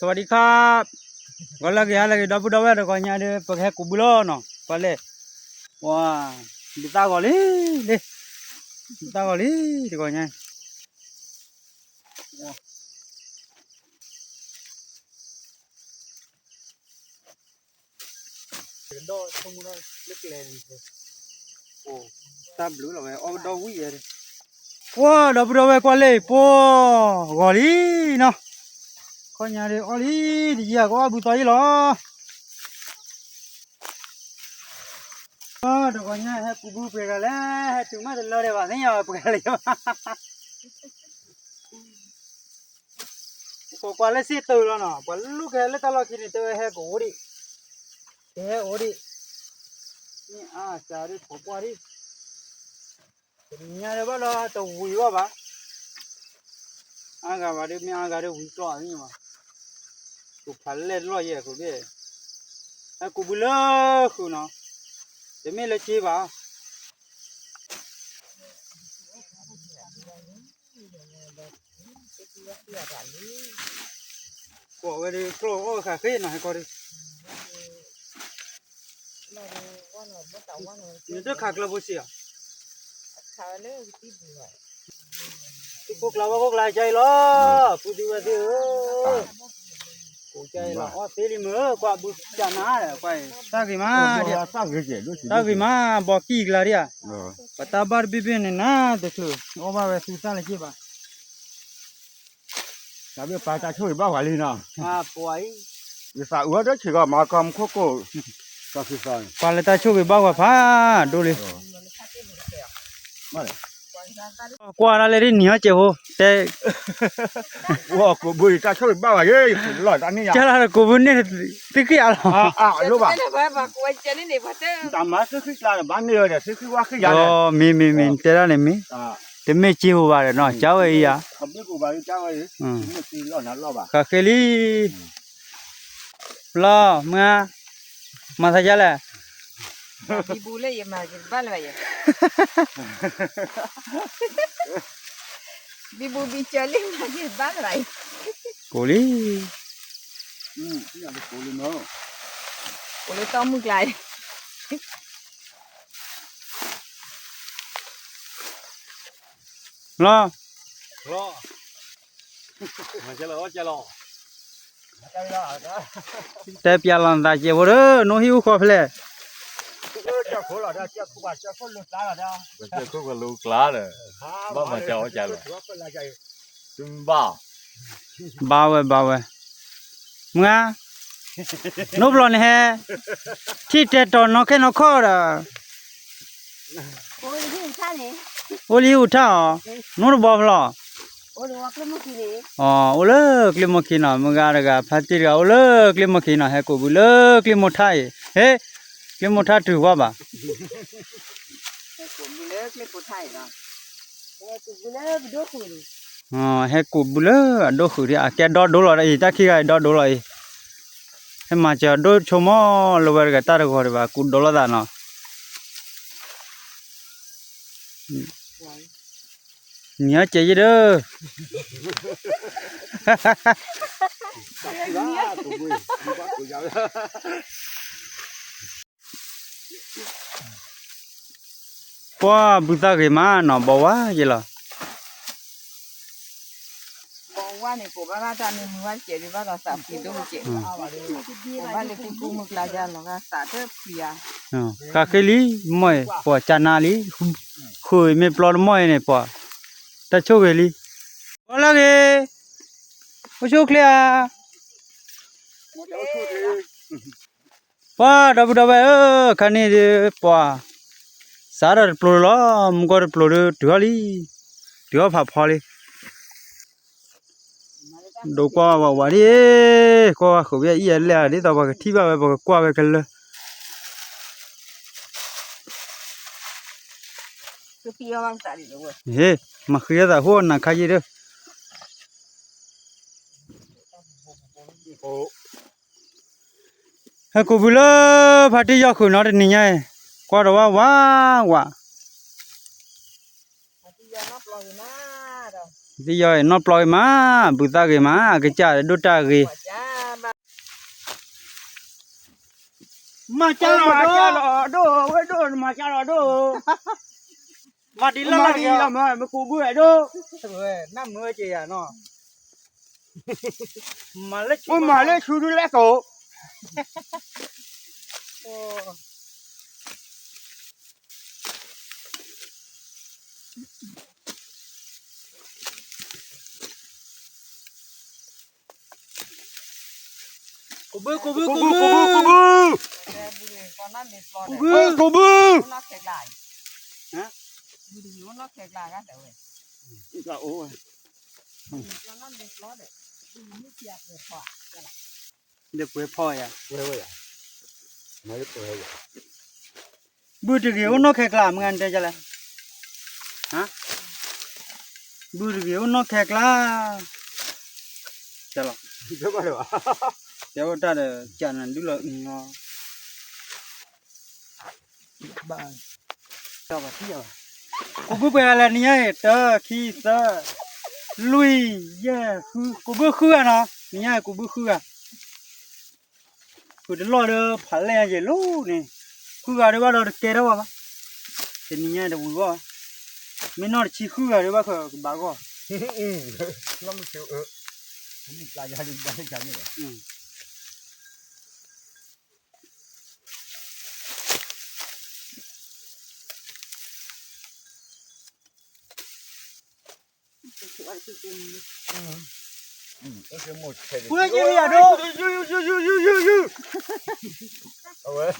สวัสดีครับ ဂီၤလၢအဂ့ၤ ဟါလၢအဂ့ၤ ဒီပုၢ်ဒီဝဲၢ်တဂီၤညါဒီး ပကဟဲကူးဘုလီၤနီၤ ပှၤလဲၣ်, ဝါ, ဘုသၣ်ဂီၤလံ, လံ, ဘုသၣ်ဂီၤလံ တဂီၤညါ တၢ်ဘျုးလီၤဝဲ အီၣ်ဒီဝံၣ်ဝဲ, ပှၢ် ဒီပုၢ်ဒီဝဲၢ်ကွၢ်လံ ပှၢ် ဂီၤလံနီၤ, ခီညါဒီးအီၣ်လံ တယံာ်အကအီၣ်ဘုသီယံာ်လီၤ, တဂီၤညါဟဲကူးဘုပှဲၤဂၤလဲၣ်, ဟဲတုၤမးတလၢဒံးဘၣ် သ့ၣ်ညါပှဲၤလံဘၣ် ပကွၢ်ကွၢ်လၢစ့ၢ်တုၤလီၤနီၤ, ပှၤလူၢ်ကဟဲလၢတၢ်လီၢ်ခံန့ၣ် တဲဝဲဟဲကအိၣ်ဒံး, ကဟဲအိၣ်ဒံး, မ့ၢ်အါစှၤဒ်ဖိပှၢ်ဒံး, တနံၤညါဒ်ဘၣ်ဒီးတဝံၤဘၣ်ဘၣ်, အါဂၤဘၣ်ဒ်မ့ၢ်အါဂၤဒ်ဝံၤကျီၢ်အီၤမ့ၢ်ဘၣ်, ကိးဖးလဲၢ်တလီၢ်ယဲၢ်ခိၣ်ဘ့ၣ်, ဟဲကူးဘုလၢဃုာ်နီၤ, တမ့ၢ်လၢက့ဘၣ် ကွၢ်ဝဲဒ်ကျီၢ်အီၣ်ဃာ်ဃ့နီၤ ဟဲကီၢ်ဒ်, နတခးကျၢၤဖိစံးဧါ, သုးခိၣ်ကျါဝဲခိၣ်ကျါကါအံၤလီၤ, ပုၢ်သံဝဲၢ်သံဧၢ, ကိးကါအံၤလီၤ အီၣ်သ့လံမ့ၢ် ကွၢ်ဘုကနၤ, တၢ်ဂ့ၤမး, တၢ်ဂ့ၤမး ဘီကံၢ်ကျါဒ်ဧါ, ပတၢ်ဘၣ်တဘ့ၣ်ဘ့ၣ်န့ၣ်နၤတချုး, အီၣ်ဘၣ်ဝဲသူသၣ်လၢက့ဘၣ် တၢ်ဘ့ၣ်ပာ်တၢ်ဆိၣ်ဂ့ၤဘၣ်ပှၤလံနီၤ, ယသးအုးအီၤတဆံးကီး မၤကီမူခိၣ်ကိၣ်, ပှၤလၢတၢ်ဆိၣ်ဂ့ၤဘၣ်ပှၤဖးဒိၣ်လံ, ကွၢ်တၢ်လဲၣ်ဒ်နံၤဟီၣ်စဲးဖိ, တဲ, ကိးဘုတၢ်ဆိၣ်ဂ့ၤဘၣ်ပှၤ, လီၤတၢ်န့ၣ်ယါ, ကိးဘုန့ၣ်, သုဃ့အါလီၤ, တမၤသုဃ့ကျါန့ၣ် ဘၣ်န့ၢ်ဝဲဒီး သုဃ့ဝါဃ့ယၤန့ၣ်, မ့ၢ်မ့ၢ်မ့ၢ် တဲဒၣ်န့ၣ်မ့ၢ်, တမ့ၢ်စ့ဟိဘၣ်ဒီးနီၤ ကါဝဲအံၤယါ, ဃးဃ့လံ, လီၤ, မုၢ်ဧါ, မၤသးယါလဲၣ်, ဘံဘူလၢယမၤက့ၤတဘၣ်လၢၤဘၣ်ယဲ, ဘံဘူဘံကၢလၢမၤက့ၤတဘၣ်လၢၤဘၣ်ယဲ, ကိးလံ, ကိးလၢတီမုၢ်ကျါအံၤ လီၤ, တဲပျးလီၤနသးကဲးဖိဒီး နိဟံၣ်အိၣ်ဃီဖဲလဲၣ်, ဘၣ်မၤကၢအီၣ်ကၢလီၤ, ဘၣ်, ဘၣ်ဝဲ ဘၣ်ဝဲ, မုၢ်ဧါ, နိဘျီန့ၣ်ဟဲ, ထံၣ်တဲတီၤနီၢ်ခဲနီၢ်ခီၣ်ဒီး အိၣ်လၢဟံၣ်အူထၣ်အီၤ, နိတဘီဖျီ, အိၣ်လၢကျ့မိၢ်ခံနီၤ မုၢ်ဂၤတဂၤ ဖါတံၢ်တဂၤ အိၣ်လၢကျ့မိၢ်ခံနီၤ ဟဲကူးဘုလၢကျ့မိၢ်ထါအံၤ, ဟ့ၣ်, ကျ့မိၢ်ထါတုၤဝါဘၣ် ဟဲကူးဘုလၢအဒိၣ်ဃုာ်ဒံး အကဲဒီဒိလီၤအံၤ တၢ်ခံဂၤအံၤဒီဒိလီၤအံၤ, ဟဲမၤစၢၤဒိၣ်ဆိကမိၣ်လၢဝဲတဂၤတၢ်တဂီၤဒံးဘၣ် ကူးဒီလီၤသးနီၤ, နံၤဟီၣ်စဲးယဲၢ်ဒီး ပှၢ်ဘုသၣ်ဂ့ၤမးနီၤ ဘီဝါယဲၢ်လီၤ, ဘီဝါန့ၣ် ကိးဘၣ်ဘၣ်တၢ်မ့ၢ်မုၢ်ဝါစဲးဒံး ဘၣ်ဒီးသးဖှံဒိၣ်ကဲး, ကိးဘၣ်လၢသုကူမုၢ်ကျါယါလီၤဂာ်သးတဖှံဧါ, ဃးဃ့လံ, မီၢ်အံၤ ပှၤကနါလံ, ဃုာ်မ့ၢ်ပျီတမီၢ်အံၤန့ၣ် ပှၤ, တၢ်ဆိၣ်ဂ့ၤလံ, ဂီၤလၢဂ့ၤ, အိၣ်ဆူၣ်အိၣ်ချ့ဧါ ပှၤဒီပုၢ်ဒီဝဲၢ်ဧၢ, ခါန့ၣ်ဒီးပှၤ, စးထီၣ်တပျိၤလီၤ, မူကီၢ်တပျိၤဒီးတုၤထီၣ်လံ, တုၤထီၣ်ဖးဖီလံ, ဒိးကွၢ်ဝးဝးဒ်, ကွၢ်ဝဲဃုာ်ဝဲအံၤအလဲၣ် ဒ်သိးပှၤကထံၣ်ဘၣ်ဝဲ ပှၤကကွၢ်ဝဲကလၢာ် ဟ့ၣ်, မၤဃံအသးဟိၣ်နၤခါယံၤဒီး ဟဲကူးဘုလၢ ဖါတံၢ်ယီၢ်ဃုာ်နီတနံၤညါအံၤ, ကွၢ်ဒီးဝါဝါဝး, သံယီၢ်နီၢ်ပျီဂ့ၤမး, ဘုသၣ်ဂ့ၤမး, အကစၢ်ဒိၣ်တၢ်ဂ့ၤ, မၤကၢ်လီၤဒိၣ်, မၤကၢ်လီၤဒိၣ်, ဝဲဒိၣ်မၤကၢ်လီၤဒိၣ်, မၤဒ်လၢလီၤ, မၤဒ်လီၤမၤ မ့ၢ်ကူးဘုအဲၣ်ဒိၣ်, နၢ်မုာ်ဝဲက့ၤယၤနီၤ, မၤလၢဆူ, မၤလၢဆူဒုးလဲၣ်သိး ကူးဘု, ကူးဘု, ကူးဘု, ကူးဘု, ကူးဘု, ကူးဘု, ကူးဘု, ဒီးပှဲၤဖီၣ်ယၤ, ဘုတဂ့ၤအိၣ်နီၢ်ခဲကျါ မ့ၢ်ဂၤနတဲလဲၣ်, ဘုတဂ့ၤအိၣ်နီၢ်ခဲကျါ, တဲလီၤ, တဲဝဲတၢ်ဒီး ကနၤဒုလီၤအံၤနီၤ ကူးဘုပှဲၤဂၤလဲၣ် နံၤညါအံၤ တၢ ခံ သၢ လွံၢ် ယဲၢ် ဃု, ကူးဘုဃုဂၤနီၤ, နံၤညါအံၤကူးဘုဃုဂၤ, ဃုတလီၢ်ဒီးဖးလဲၢ်ယဲၢ်လိၤန့ၣ်, ဃုဂၤဒီးဘၣ်ဒီးတကဲထီၣ်ဘၣ်ဘၣ်, တနံၤညါတဝံၤဘၣ်, မ့ၢ်နီၢ်တဆံဃုဂၤဒီးဘၣ်ဃးကဘၣ်ဂီၢ် အဝဲ, န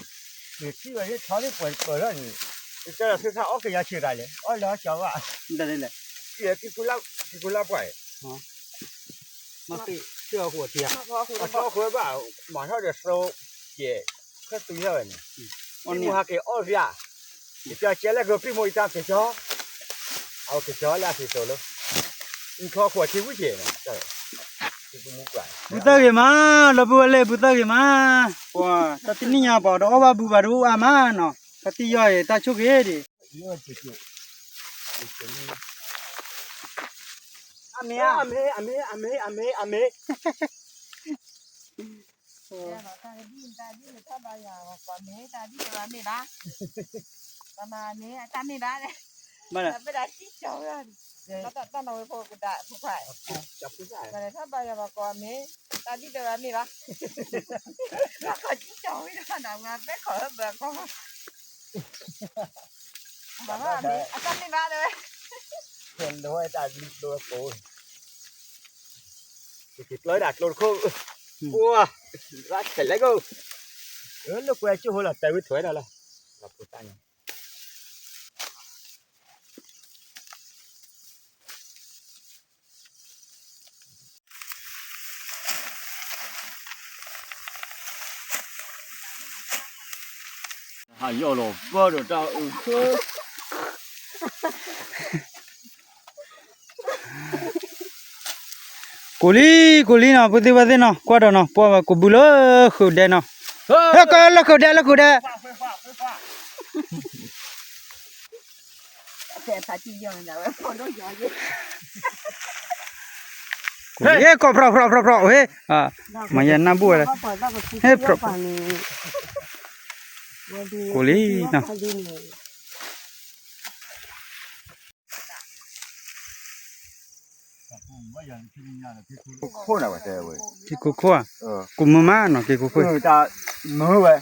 ထံၣ်ဝဲဟ့ၣ်ထီၣ်န့ၣ်ပှဲၤပၢၤလီၤန့ၣ်, ယတဲလီၤသုထၢ်အီၣ်ကယၤဆံးတၢ်လဲၣ်, အီၣ်လၢအကၠီဘၣ်, လဲၣ်, ကံၢ်ကူလၢ်ပှၢ်, မ့ၢ်ဃ့ၢ်အီၣ်ဃိထံဧါ, အီၣ်ဃိဘၣ်, မၤထီၣ်ဒီးသရိာ်, ကဲ, ခဲသုးယီၤဝဲန့ၣ်, အီၣ်န့ၢ်ဟးက့ၤအီၣ်ဖျါ, ယကၠီကဲလၢကပံၢ်မိၢ်အံၤတၢ်ကၠီ, အကၠီလၢအသ့ၣ်သိးလၢ, နထီၣ်ဃိထံဝံၣ်ကဲ, ဘုသၣ်ဂ့ၤမး, လၢပဝဲလဲၣ်ဘုသၣ်ဂ့ၤမး, ပှၤတၢ်တနံၣ်ညါပှၤဒီးအီၣ်ဘၣ်ဘုဘၣ်တအိၣ်အါမးနီၤ, တၢ်တံၢ်ယီၤအံၤတၢ်ဆိၣ်ဂ့ၤဒံး, အမ့ၢ်, အမ့ၢ်, အမ့ၢ်, အမ့ၢ်, အမ့ၢ်, အမ့ၢ် တၢ်ဒ်တၢ်ဒ်န့ၣ်ထီၣ်ဘၣ်ယၤပှၤမ့ၢ်, တၢ်ဒ်တဂၤမ့ၢ်ဘၣ်, ပမၤမ့ၢ်အတၢ်မ့ၢ်ဘၣ်, ဘၣ်ဒီးတၢ်နဝဲဖိကဒးဖိခွါ, ဘၣ်ဒီးထီၣ်ဘၣ်ယၤပှၤကိးမ့ၢ်, တၢ်ဒ်တဂၤမ့ၢ်ဘၣ်, ဘၣ်ခီၣ်ကံၣ်ကၠီဝံၤဒီးနဝဲဘဲခီၣ်လၢဘၢကီၢ် အတၢ်မ့ၢ်ဘၣ်တဲဝဲ, တၢ်လီၤဝဲတၢ်လံကျိဝဲကိး, က့ၤကျီဒၣ်ကျိတခိၣ်, ပှၤ, ရၣ်ဆဲးလဲၣ်ကိး, လၢကွဲကၠိၢ်ဖိလီၤတဲာ်ဝံၤထွဲဒၣ်လၢ, လီၤဖိတၢ်န့ၣ် ဟးယီၢ်လီၤဘၢဒီးတၢ်အုၣ်, ကိးလံ, ကိးလံနီၤ, ပုၢ်သ့ၣ်ဝဲၢ်သ့ၣ်နီၤ, ကွၢ်ဒီးနီၤ, ပှၤကူးဘုလၢဃုာ်ဒဲနီၤ, လၢဃုာ်ဒဲ, လၢဃုာ်ဒဲ ဟဲကီၢ်ဖြီဖြီဖြီဖြီ, ဟဲ, မၤယဲနၢ်ဘူၣ်ဝဲလဲၣ်, ဟဲဖြီ, ကိးလံနီၤ ခိၣ်နဝဲတဲဝဲ, က့ၤခိၣ်ခိၣ်ဧါ, ကိးမုၢ်မးနီၤ က့ၤခိၣ်ခိၣ်, တၢ်မုၢ်ဝဲ,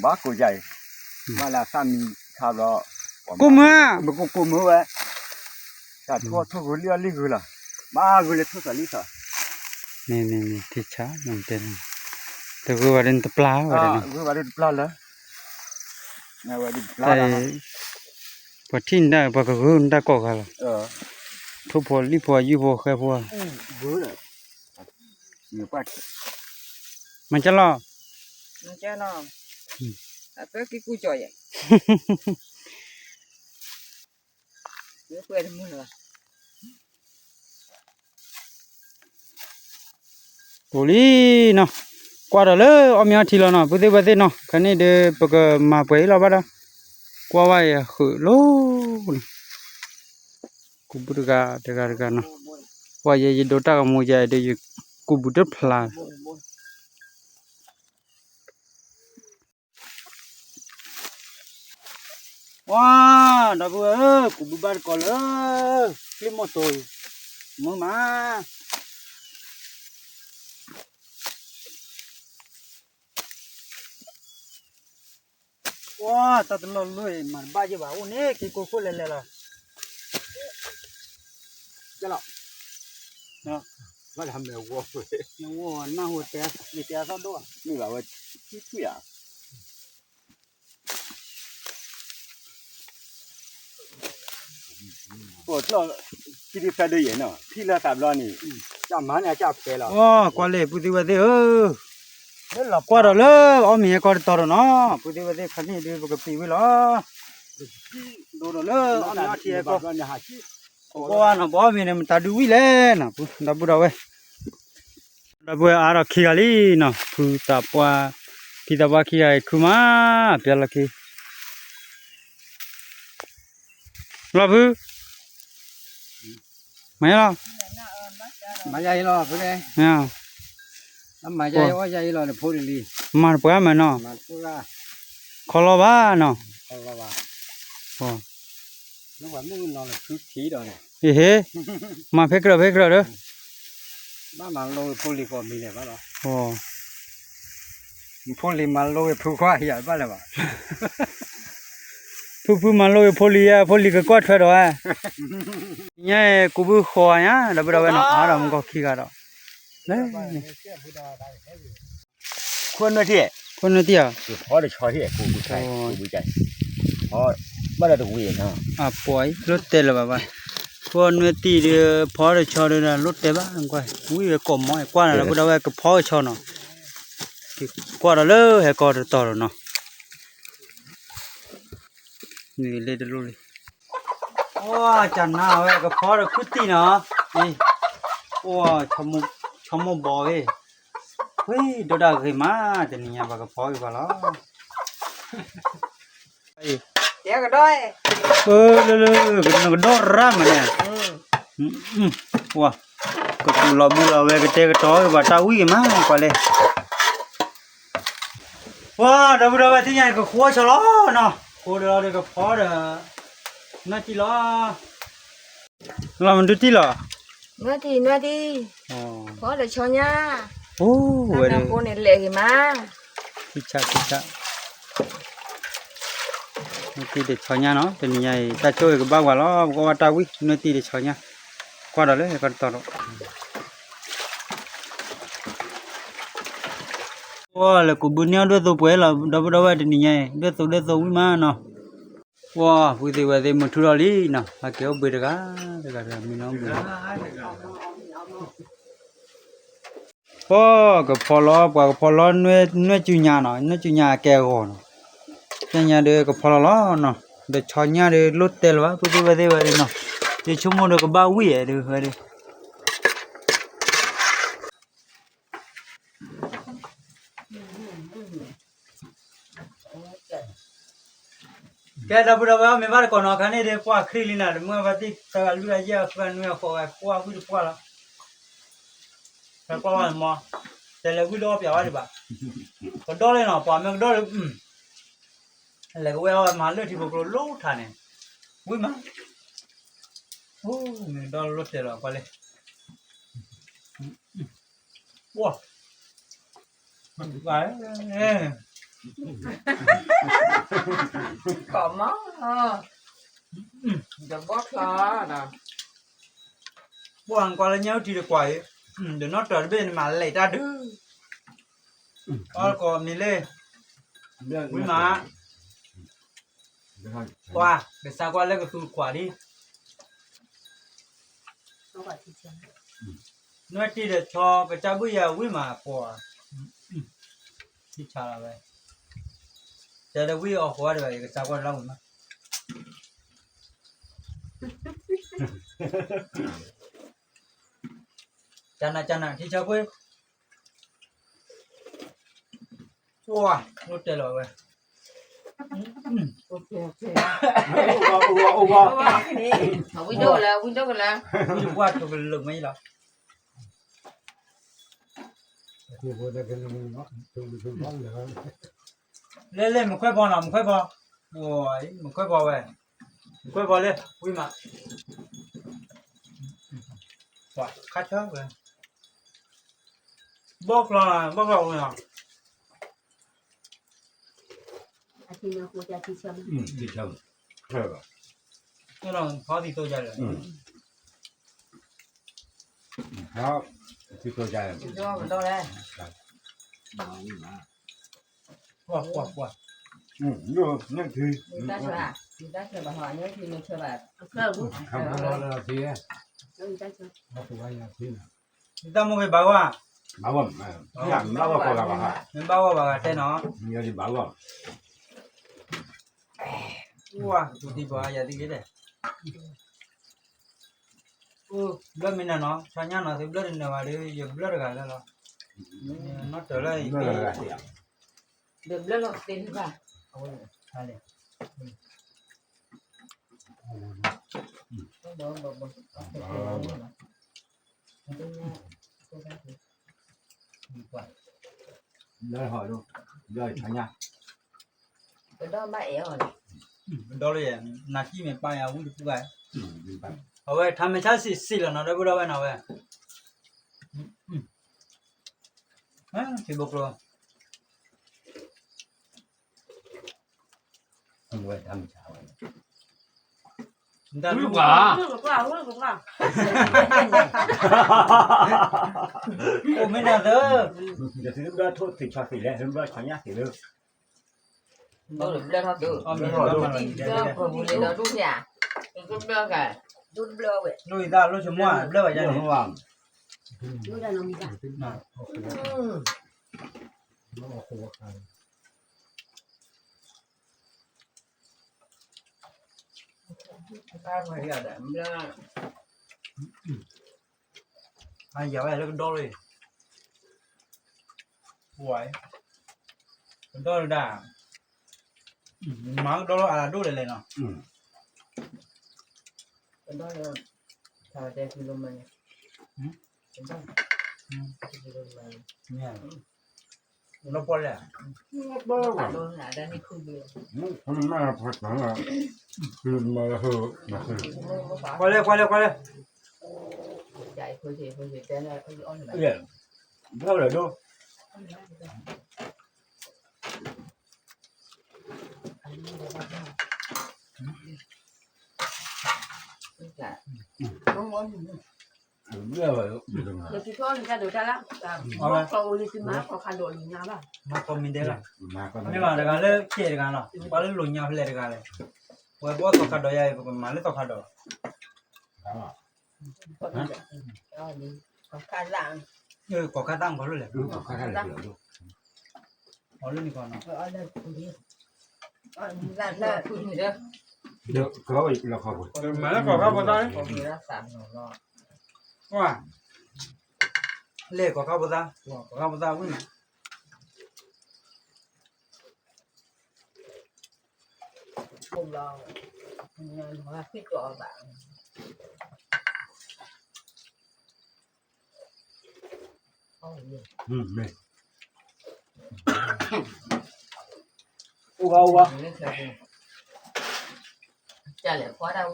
ဘၣ်ကိးယၤအံၤ, ဘၣ်လၢအသၣ်မံခါဘျီ, ကိးမုၢ်ဧါ, မ့ၢ်ကိးကိးမုၢ်ဝဲ, တၢ်ထိၣ်ထိၣ်ဂုၤလံအီၣ်လံဂုၤလီၤ, ဘၣ်ဂုၤလၢထိၣ်သးလံသး, မ့ၢ်မ့ၢ်မ့ၢ် ထံဆါ, တဲ, တဂုၤဘၣ်ဒီးနတပျၢ်ဝဲဒၣ်နီၤ, ဂုၤဘၣ်ဒီးတပျၢ်လၢ တၢ်အံၤ, ပှၤထံၣ်နတၢ် ပှၤကဂုၤနတၢ်ကိးဂၤလီၤ, ထိၣ်ဖိလံၣ်ဖိယုၢ်ဖိဃဲဖိ, မၤကၢ်လီၤ, အပၢက့ၤကူၣ်ကၠီယဲၢ် အိၣ်လံနီၤ, ကွၢ်ဒီးလၢအီၣ်မ့ၤအီထံလီၤနီၤ ပုၢ်သ့ၣ်ဝဲၢ်သ့ၣ်နီၤ, ခဲန့ၣ်ဒီးပကမၤပှဲၤအံၤလီၤဘၣ်ဒီး, ကွၢ်ဝဲယဃုာ်လိၤနီၤ, ကူးဘုတဂၤတဂၤတဂၤနီၤ, ပှၤယဲယဒိတၢ်ကမူယဲဒီးယကူးဘုတဖျါလီၤ. ဝါ, ဒီပုၢ်ဝဲၢ်ဧၢ, ကူးဘုဘၣ်တကိးလၢ ချံမိၢ်တိၤအံၤ, မုာ်မး. ဝါ, တၢ်တလီၢ်လီၢ်အံၤ မၤတဘၣ်ယဲၢ်ဘၣ်, အိၣ်န့ၣ် က့ၤကိးခိၣ်လဲၤလဲၤလီၤ. ကဲလီၤ, ဘၣ်လဲၤမ့ၢ်ဝီ, နၢ်ဟူတဲ, ယတဲအသီၣ်ဒိၣ်, မ့ၢ်ဘၣ်ဝဲ, ထွံၣ်ထွံၣ်ဧါ. အိၣ်ကျီၢ်, ထံဒုဖျါဒုယဲၢ်နီၤ, ထံလၢသးဘျီန့ၣ်, ကမၤန့ၣ်ကဖဲလီၤ. ကွၢ်လၢ ပုၢ်သ့ၣ်ဝဲၢ်သ့ၣ်ဧၢ, ကွၢ်ဒီးလၢအီၣ်မ့ၤဟဲကီတတီၤဒီးနီၤ, ပုၢ်သ့ၣ်ဝဲၢ်သ့ၣ် ခါန့ၣ်ဒုး ပကပံးဝံၤလီၤ. ဒိၣ်ဒီးလၢအီၣ်မ့ၤအီထံဟဲကီ, ပကွၢ်ဝဲနီၤ, ပအီၣ်မ့ၤန့ၣ်မတၤဒုဝံၣ်လဲၣ်နီၤ, ဒီပုၢ်ဒီဝဲၢ် ဒီပုၢ်ဝဲၢ်အါထီၣ်ခံဂၤလံနီၤ, ဖုသးပှၢ်, ဖံသးပှၢ်ခံဂၤအံၤ ခုမး, ပျဲလီၤခံ, လီၤဖု, မၤယါလီၤ, မၤယါအံၤလီၤ, ဖု, မၤယါအံၤ အီၣ်ယါအံၤလီၤ, ဖိတလံ, မၤတပှၢ်မးနီၤ, ခီလီၤဘၣ်နီၤ, အ့ဟ့, မၤဖဲကြၢးဖဲကြၢးဒီး ဘၣ်မၤလိဝဲဖိလံၤကိးမံၤလဲၣ်ဘၣ်လီၤ. ဖိလံၤမၤလိဝဲဖုခွါယၤဘၣ်လၢၤဘၣ်. ဖုဖုမၤလိဝဲဖိလံၤဧါ, ဖိလံၤကကွၢ်ထွဲဒီးဧါ. ညါအံၤ ကူးဘုဃီညါ ဒီပုၢ်ဒီဝဲၢ်နီၤ, အါဒီးမူကီၢ်ခံဂၤဒီး, ခိၣ်နွဲၣ်တံၢ်, ခိၣ်နွဲၣ်တံၢ်ဧါ, ဖီတဆီထံၣ်, ဘၣ်ဒီးတဝံၤ, အပှၤအံၤ လိၣ်တဲလၢၤဘၣ်ဘၣ်, ခိၣ်နွဲၣ်တံၢ်ဒီး ဖီတဆီဒီး လိၣ်တဲဘၣ်, ဝံၤဝဲကိးမီၤ, ကွၢ်နၤဒီပုၢ်ဒီဝဲၢ် ကဖီကဆီနီၤ, ကွၢ်ဒီးလၢဟဲကီတတီၤဒီးနီၤ. နံၤလ့တလိၣ်လံ, အိၣ်ကနါဝဲကဖီဒီးခုၣ်တံၢ်နီၤ, အိၣ်, ဆီမိၢ်ဘီၣ်ဝဲ, ဝံၤ ဒိၣ်တၢ်ဂ့ၤမး, တနံၤညါဘၣ်ကဖီက့ၤပှၤလီၤ. လၢလၢ နကဒီရၣ်မးန့ၣ်, ကကူးလီၤဘှံးလီၤဝဲ ကတဲာ်ကတီၤက့ၤပှၤတၢ်ဝံၣ်က့ၤမး ကွၢ်လဲၣ်. ပှၤဒီပုၢ်ဒီဝဲၢ်သ့ၣ်ညါ ကဃိဆီလီၤနီၤ, ဃိဒီးလီၤဒီးကဖီဒီး နွဲၣ်တံၢ်လီၤ, လီၤမနုၤတံၢ်လီၤ, နွဲၣ်တံၢ် နွဲၣ်တံၢ်, ဖီဒီးဆီညါ, အိၣ်ဝဲဒၣ်, နွဲၣ်တံၢ်ဒီးဆီညါနီၤ, တနံၤညါအံၤ တၢ်ဆိၣ်ဂ့ၤကဘၣ်ပှၤလီၤ, ပကအီၣ်ဘၣ်တၢ်ဝံၣ် နွဲၣ်တံၢ်ဒီးဆီညါ, ကွၢ်ဒီးလၢကတီၤဒီး ပှၤလဲၤကူးဘုန့ၢ်အီၣ်ဒွဲၣ်သိပှဲၤလီၤ, ဒီပုၢ်ဒီဝဲၢ် တနံၤညါအံၤ ဒွဲၣ်သိဒွဲၣ်သိဝံၣ်မးနီၤ. ပှၤဖုသ့ၣ်ဝဲသ့ၣ် မုၢ်ထူၣ်ထီၣ်လံနီၤ, ဟဲက့ၤအိၣ်ဘှံးတဂၤ, တဂၤတဂၤမံနီၤဘှံးလီၤ. ပှၤကဖီလီၤ, ပှၤကဖီလီၤ နွဲၣ်စူညါနီၤ, နွဲၣ်စူညါအကဲအဂီၤနီၤ, ကဲညါဒီးကဖီလီၤလီၤနီၤ, ဒီးဆီညါဒီးလိၣ်တဲလၢၤဘၣ် ဖုသ့ၣ်ဝဲသ့ၣ်ဝဲဒၣ်နီၤ, ယဆိကမိၣ်ဒီးကဘၣ်ဝံၣ်အဲၣ်ဒုးဝဲဒၣ် ကဲဒီပုၢ်ဒီဝဲၢ် အီၣ်မ့ၤဘၣ်တကိးနီၤ, ခါန့ၣ်ဒီး ပှၢ်ခရံာ်လံနၤ, တမုၢ်ဘၣ်သ့ၣ် တဂၤလွံၢ်ဂၤယဲၢ်ဂၤဃုဂၤနွံဂၤဃိးဂၤ ကွၢ်ဝံၣ်တပှၢ်လီၤ. ကွၢ်ဝဲမီၤ, တဲလဲၤဝံၣ်ဒီးအီၣ်ပျးဝဲဒံးဘၣ်, ကဒီၣ်လဲၣ်နီၤ, ပှၤမ့ၢ်ကဒီၣ်လၢ လဲၤကဝဲၢ်အီၣ်ဝဲမၤလၢထံဖိကျိလိထါန့ၣ်, ဝံၣ်မး, အိၣ်မ့ၢ်ကဒီၣ်လိၣ်တဲာ်လီၤ ကွၢ်လဲၣ်. ပှၢ်, ကီးမး, ဒီးဘီၣ်ချီနီၤ, ပှၢ်ကွၢ်လၢညါအိၣ်ထံတကွၢ်အံၤ, ဒီးနီၣ်တၢၤတဘ့ၣ်န့ၣ်မၤလဲၤတၢ်ဒုး, အီၣ်တကိးမံၤလၢ, ဝံၣ်မး, ပှၢ်, ကစၢ်ကွၢ်လၢကသူတကွၢ်ဒံး နွဲၣ်တံၢ်ဒီးဆီ ကစၢ်ဘုၣ်ယၤဝံၣ်မးပှၤ, ထံဆါလီၤဝဲ, တဲဒီးဝံၣ်အီၣ်ဃီတဂၤ ယကစၢ်ကွၢ်လၢဝံၣ်မး, ကနၤကနၤ ထံဆါကွၢ်, ပှၢ်, လိၣ်တဲာ်လီၤဝဲ, ဝံၣ်ဒိၣ်လၢ ဝံၣ်ဒိၣ်ကလၢ, ဝံၣ်တပှၢ်တကလုာ်မ့ၢ်လီၤ, လဲၤလဲၤ မခွဲးဖီနီၤ မခွဲးဖီ, ပှၤအံၤ မကွဲပှၤဝဲ, မကွဲပှၤလၢ ဝံၤမး, ပှၤခါဆၢဝဲ, ဘီကျီၤ, ဘီကျီၤဝဲနီၤ, ထံဆၢ, ထံဆၢ, ဖီသံသိကြတယ်, ဖီသံသိကြတယ်, ပှၤပှၤပှၤ, တၢ်ဆၢ, တၢ်ဆၢဘၣ်ဟီ, တၢ်ဆၢဘၣ်ဟီ, တၢ်ဆၢ, တၢ်မိၢ်ဂ့ၤဘၣ်ဝဲ, ဘၣ်ဝဲ, ဘၣ်ဝဲကီးဂၤဘၣ်, မ့ၢ်ဘၣ်ဝဲဘၣ်ဂၤတဲနီၤ, ဘၣ်ဝဲ, ဝါ, ပူၤတံၢ်ပှၤယၤသံက့ၤဒဲး, အိၣ်ဘျၢမ့ၢ်နၤနီၤ, ဆါညါနီၤ သုဘျၢတနၢၤဘၣ်ဒီး ယဘျၢတဂၤလၢလီၤ, နီၢ်တၢၤလၢယဘျၢ, ဒီးဘျၢလီၤသ့ၣ်တဖၣ်, လၢဟီၣ်ဒိၣ်, ဘျၢဆါညါ, ကဒီဘၣ်အဲၣ်အီၤလီၤ, ကဒီလၢယဲ, နၤကံၢ်မ့ၢ်ပၢ်ယၤဝံတပူၤဘၣ်, အဝဲထါမ့ၢ်ဆါစံးစံးလီၤနီၤ ဒီပုၢ်ဒီဝဲၢ်နီၤဝဲ, ထံဘိကျိ ဝဲတၢ်မုၢ်ဆါဝဲ, တၢ်လူၢ်ပှၤ, အိၣ်မ့ၢ်နၤသၢ, ယသုဘျၢထိၣ်သ့ၣ်ဆီသ့ၣ်လဲၣ် သုဘျၢဆီညါသ့ၣ်လၢ, ဘျၢထီၣ်ဒိၣ်, ဘျၢထီၣ်ဒိၣ်, ဘျၢထီၣ်ဒိၣ်, ဒိၣ်ဘျၢ, ဒိၣ်ဘျၢဝဲ, ဒိၣ်အံၤသၣ်လိၣ်ဆိကမိၣ်ဘျၢဝဲယါန့ၣ်, ဒိၣ်တၢ်နီတမံၤဘၣ် အယၤဝဲလၢကဒီလံ, ဝဲ, ကဒီလၢဒၣ်, မၤကဒီလၢအလၤဒိၣ်လဲၣ်လဲၣ်နီၤ, ကဒီလၢ, တၢ်တဲကံလိမၤန့ၣ်, ကဒီ, ကံလိမၤန့ၣ်, လီၤပှီၢ်လဲၣ်, ပှီၢ်လဲၣ်ပှီၢ်လဲၣ်ပှီၢ်လဲၣ်, ဘျီလဲၣ်ဒိၣ်, ဘျီလဲၣ်, မၤကီၢ်မ့ၢ်ဒဲလီၤ, မ့ၢ်ဘၣ်တဂၤလၢကဲတဂၤလီၤ, ပှၤလၢလိာ်ညါဖဲလဲၣ်တဂၤလဲၣ်, ပှၤဘၣ်သီခါဒီးယၤအံၤ ပကမၤလၢသီခါဒီးလီၤ, ကီၢ်ခါသၣ်, ကီၢ်ခါသၣ်မၤလိလဲၣ်, အီၤလၢန့ၣ်ကီးနီၤ, မၤလၢကီၢ်ခါဖိသၣ်, လဲၣ်ကီၢ်ခါဖိသၣ်, ကီၢ်ခါဖိသၣ်ဝံၤန့ၣ် အိၣ်ဘၣ်အိၣ်ဘၣ်, ကလဲၣ်, ဖီဒၣ်ဝံၣ်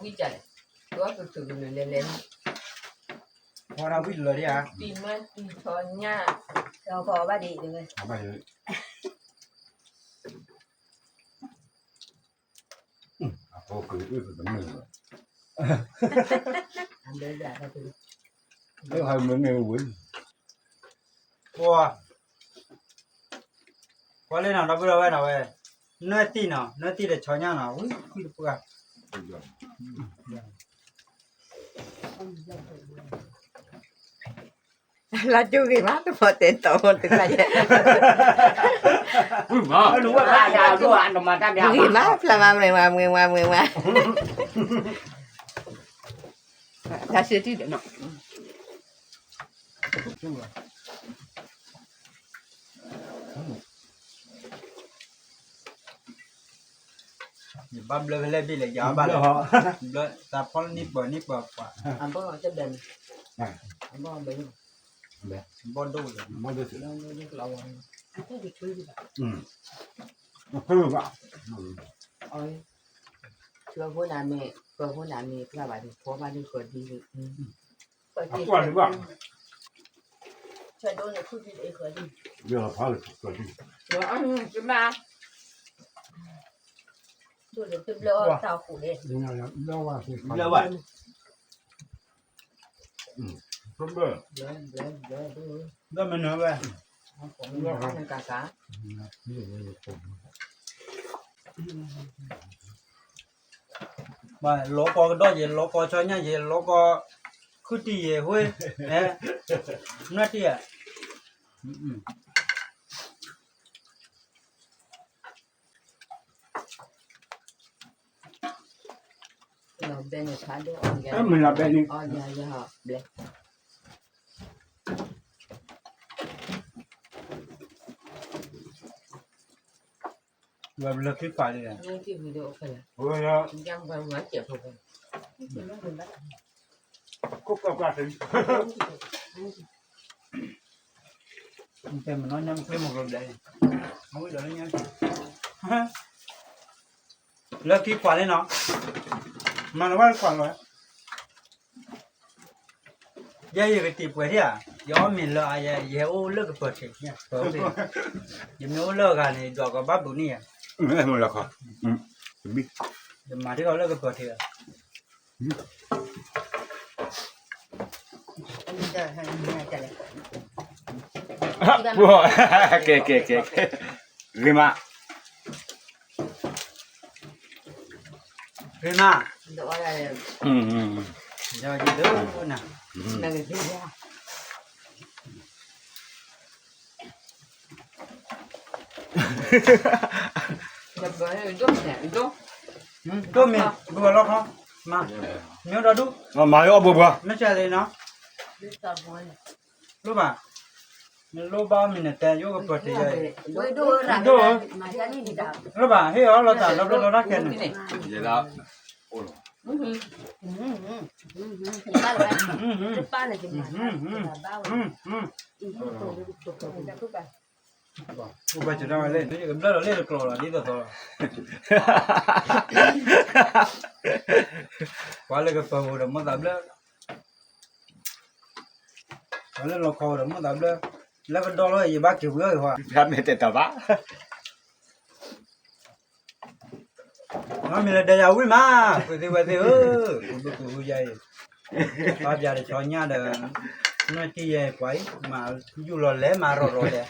ကလဲၣ်, ကီၢ်ကထုးကလုာ်လဲၤလဲၤ, ဖီဒၣ်ဝံၣ်လီၤဒံးဧါ, တံၤမ့ၢ်တံၤထီညၣ်, ထီဘၣ်ဒံး, အဖီကလုာ်အုၣ်ကတမုာ်လီၤ, လၢဟးမ့ၢ်မ့ၢ်ဝံၤ, ပှၤ ကွၢ်လၢနီၤ ဒီပုၢ်ဒီဝဲၢ်နီၤဝဲ, နွဲၣ်သံၣ်နီၤ နွဲၣ်သံၣ်ဒီးဆီညၣ်နီၤ ဝံၤကွံာ်တပှၢ်, လါကၠိဂ့ၤမး တမီၤတဲတီၤမီၤတခါယဲ, ဂ့ၤမး ဖျါမး မ့ၢ်ဝါ မ့ၢ်ဝါ မ့ၢ်ဝါ, တၢ်ဆၢထံၣ်ဒီးနီၤ ယဘၣ်ဘျၢဖဲလဲၣ်ဘ့ၣ်လဲၣ် ယဘၣ်လဲၣ်, ဘျၢသးဖီနံၣ်ပၢၢ်နံၣ်ပၢၢ်ပှၤ, ဘီဒိၣ်လဲၣ်, ဘီဒိၣ်, ဘီဒိၣ်, ဘီဒိၣ်, အီၣ်, ဆှၢဖိနၤမ့ၢ်, ဃၢၤဖိနၤမ့ၢ် ပျၢ်ဘၣ်ဒံး ဖီဘၣ်ဒံးဃၢၤဒံး, အကွၢ်ဒံးဘၣ်, ဆှၢဒိၣ်န့ၣ်ခုၣ်ဒံးဃၢၤဒံး, အီၣ်, တဘၣ်, ဒိၣ်န့ၣ်တဘျၢအီၣ်တၢ်ဃိးဒံး, ဘျၢဝဲ, ဘျၢ, ဘျၢမနုၤဝဲ, ကက လီၤကီကဒီးယဲၢ် လီၤကီဆီညၣ်ယဲၢ် လီၤကီ ခုတံၢ်ယဲၢ် ဟူ, နွဲၣ်တံၢ်ဧါ, မ့ၢ်လီၤဘဲန့ၣ် ဝဲဘျၢခံကွၢ်လံ, တဲမနီၤညါမ့ၢ်ကျ့မုၢ်ကျိၤဘျဲၣ်, လၢခံကွၢ်လံနီၤ, မၤလၢဝဲကွၢ်လီၤ, ယဲယကတံာ်ပှဲၤထံဧါ, ယအီၣ်မ့ၤလၢအယဲ ယဟဲအိၣ်လၢကပၢၤထံး, ယမ့ၢ်အိၣ်လၢအဂၤန့ၣ် ယဒွးကဘၣ်ဘူးန့ၣ်ယဲ, ယမၤထံၣ်အီၤလၢကပၢၤထံးဧါ. ကဲ ကဲ ကဲ ကဲ, ဂ့ၤမး, ဂ့ၤမး, ဒီးယဒိနၤ ဒိၣ်မ့ၢ် ဘုဂၤလီၤခီ, မၤ, မ့ၢ်ဒီဒူၣ်, မၤလၢအီၣ်ဘှီဘှီ, မ့ၢ်စၢ်လံနီၤ, လိၣ်ဘၣ်, နလိၣ်ဘၣ်မ့ၢ်နတဲယအိၣ်ကပၢၤထံးယဲ, ဒိၣ်, လိၣ်ဘၣ် ဟ့ၣ်အီၤလီၤတၢ်လီၤဘျီလီၤတၢ်ခဲန့ၣ်, အိၣ်ဘၣ်စၢၤဒၣ်ဝဲလၢ ယကဘျၢလီၤလၢတကျိၤလီၤ ဒ်သိးသိးလီၤ, ပှၤလၢကပၢၤအိၣ်ဒီးမိၣ်သးဘျၢ, ပှၤလၢလီခီအိၣ်ဒီးမိၣ်သးဘျၢ, လၢကဒီလီၤယဘၣ်က့ၤဝံၤအီၤယဟီ, ဖျါမ့ၢ်တဲတၢ်ဘၣ် မ့ၢ်လၢဒဲယၤဝံၣ်မး, ပှၤသ့ၣ်ဝဲသ့ၣ်ဧၢ, ပူၤဒိၣ်ပူၤဟူယၤအံၤ, ပၢ်ပၠးတဆီညၣ်ဒီး, နွဲၣ်တံၢ်ယဲပှၤအံၤ, မၤယူၢ်လီၤလဲၤမၤရီၤရီၤလဲၤ,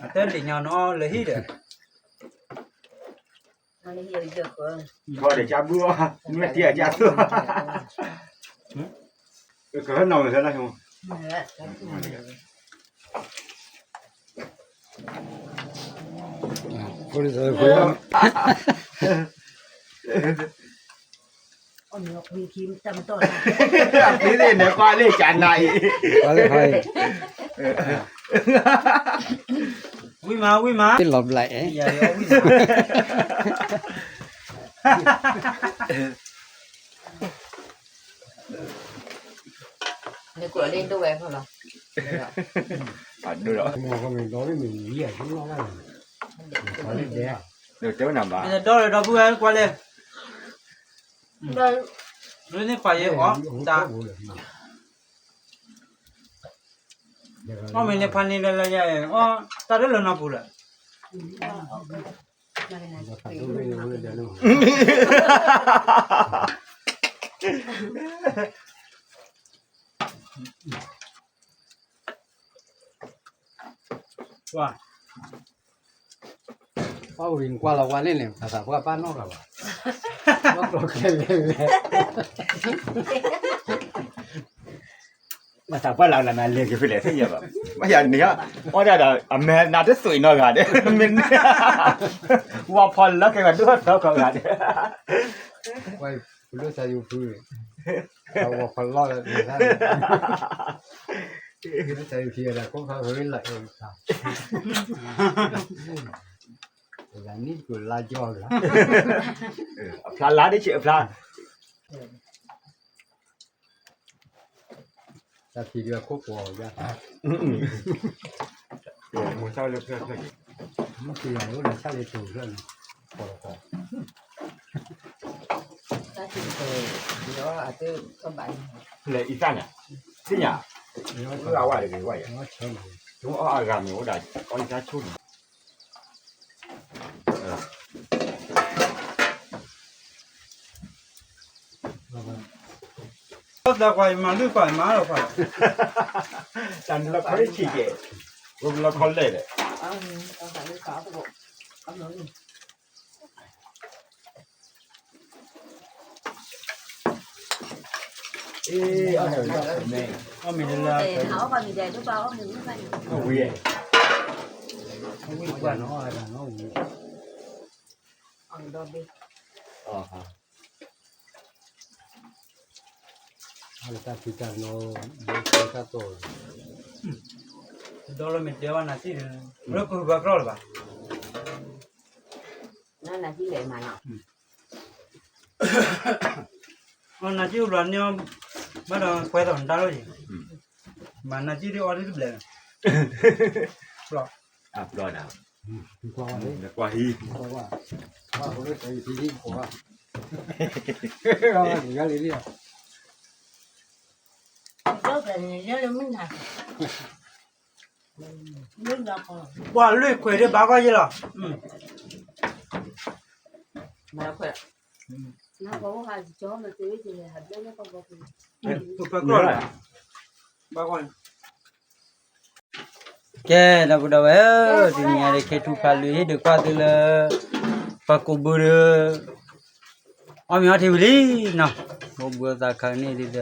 အတၢ်ဒံးညါနီၤလၢဟံၣ်ဒီး, ထီၣ်ဒီးကၢ်ဘုၣ်အီၤ, နွဲၣ်တံၢ်အကၢ်သူၣ်, ကနီၤဝဲဖဲလၢ်, ဖံသ့ၣ်န့ၣ် ကွၢ်လၢကနၤအံၤ, ဝံၣ်မး ဝံၣ်မး, လီၤဘျး, နကွၢ်လၢဒိၣ်ဝဲဖီလီၤ, အဒိၣ်ဒီး, တဲဝဲနၤဘၣ်, ဒီးဒီပုၢ်ဝဲၢ်ကွၢ်လဲၣ်, လၢန့ၣ်ပှၤယဲအီၣ်တၢ်, အီၣ်မ့ၢ်န့ၣ်ဖးန့ၣ်လၢလၢယဲ, အီၣ်တၢ်တလၢနီၢ်ပူၤလၢာ် ပှၤဝံၤကွၢ်လီၤဝါန့ၣ်န့ၣ် ဘၣ်သးပှၢ်ပၢ်နီၢ်ဂၤဘၣ်, နီၢ်ကျိၤခဲလၢာ်, ဘၣ်သးပှၢ်လၢနၤလဲၤက့ၤဖဲလဲၣ်သ့ၣ်ညါဘၣ်, ဘၣ်ယၤန့ၣ်, အီၣ်ဒၣ်ဒီး အမဲာ်နၤတသွံးနီတဂၤဒီး, မ့ၢ်န့ၣ်, ဝါဖီလၢကဲဂၤဒိၣ်ထီၣ်ခီဂၤဒီး, ပဒိၣ်စၢ်ယူၤဖု, ဝါဖီလီၢ်လၢ, ပဒိၣ်စၢ်ယူၤဖုဒီးကိးခါဝဲလၢ, နံၣ်တကလါကၠီဂၤ, အဖျါလါဒ်ဆံးအဖျါ တၢ်ဖံးဒုးအခိၣ်ကွီၤအီၤယါ, မိၢ်ဆၣ်လၢဖျၢၣ်ဖျၢၣ်, မုၢ်ဖံးယၤအိၣ်ဒီးဆၣ်လၢတိၤဖျၢၣ်န့ၣ်, လဲၤအံသၣ်န့ၣ် သ့ၣ်ညါ ဝဲဝဲတဂ့ၤဝဲယၤ အဂၤမ့ၢ်ဝဲဒၣ် အီအံသၣ်ဆိၣ်န့ၣ် သးကွၢ်ယမၤလုၢ်ကွၢ်ယမၤလီၤကွၢ် တၢ်နလီခီလၢထံကဲ ဝဲဘလီခီလဲၣ်ဒီး အီၣ်မ့ၤလၢ အဝံၤ အဝံၤကွၢ်နီၤ အတၢ်နီၤဝံၤ အတၢ်ဖံးတၢ်နီၤ ဘိတၢ်တီၢ် ဒီလီၤမ့ၢ်တဲဘၣ်နၤစံၣ်ဒီး လၢကဟုဘၣ်ကျီၢ်လၢၤဘၣ် နနၤစံၣ်လဲၤမၤနီၤ နၤစံၣ်အိၣ်ဘျီန့ၣ် ဘၣ်ဒီးကွဲးသိးနတၢ်လိၣ်ယံၤ မၤနၤစံၣ်ဒ်အီဒ်တဘျဲး ပျီ အပျီဒၣ် နကွၢ်ဟံၣ် ကွၢ်ဝဲ ကွၢ်ဟံၣ် ကွၢ်ဟံၣ် ကွၢ်ဟံၣ် ပှၤလွံၢ်ခွဲးဒ်ဘၣ်ကီၢ်ယဲလီၤ ပပၢၤကျီၢ်လီၤ ဘၣ်ကီၢ် ကဲ ဒီပုၢ်ဒီဝဲၢ်ဧၢ, တနံၤအံၤဒီး ခ့ထူဖးလွံၢ်ဟ့ၣ်ဒုးကွၢ်သုလၢ ပှၤကူးဘုဒီး အီၣ်မ့ၤအီထံဝံၤလံနီၤ, အိၣ်ဘှံးအိၣ်သးခါန့ၣ်ဒီး က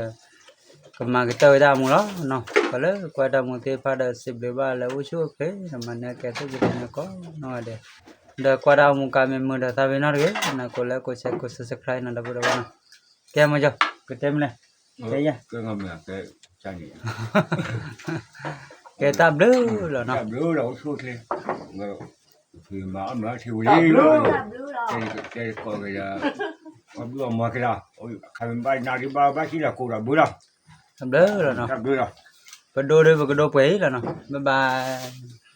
မၤကတၢၢ်ဝဲတၢ်မူလီၤနီၤ, ပှၤလၢကွၢ်တၢ်မူသ့ၣ်တဖၣ်ဒီး စံးဘျုးဘၣ်လၢအိၣ်ဆူၣ်အိၣ်ချ့ ဒီးမၤနၢၤကဲသုကဒဲးန့ၣ်ကိးနီၢ်ဂၤဒဲး, ဒီးကွၢ်တၢ်မူကါမ့ၢ်မုာ်ဒီးသးပ့ၤနီၣ်တဂ့ၤ, နကိးလဲၤကိးဆဲးကိး subscribe နီၤ ဒီပုၢ်ဒီဝဲၢ်နီၤ, ကဲမ့ၢ်ကၠီ ကတဲမလဲၣ် ကဲယၤ ကဲ တၢ်ဘျုးလီၤနီၤ, တၢ်ဘျုးလီၤ အိၣ်ဆူၣ်အိၣ်ချ့, ဖံမၤအီၣ်မၤအီထံဝံၤလံ, တဲကိးက့ၤယၤ, အီၣ်ဘျုးအီၣ်မၤက့ၤလီၤ, ခါမ့ၢ်ဘၣ်နၤဒ်ဘၣ်ဘၣ်စံၣ်လီၤကိးဒီးဘျုးလီၤ, တၢ်ဘျုးလီၤနီၤ, တၢ်ဘျုးလီၤ, ပဒိဒီးပကဒိပှဲၤအံၤလီၤနီၤ, bye bye.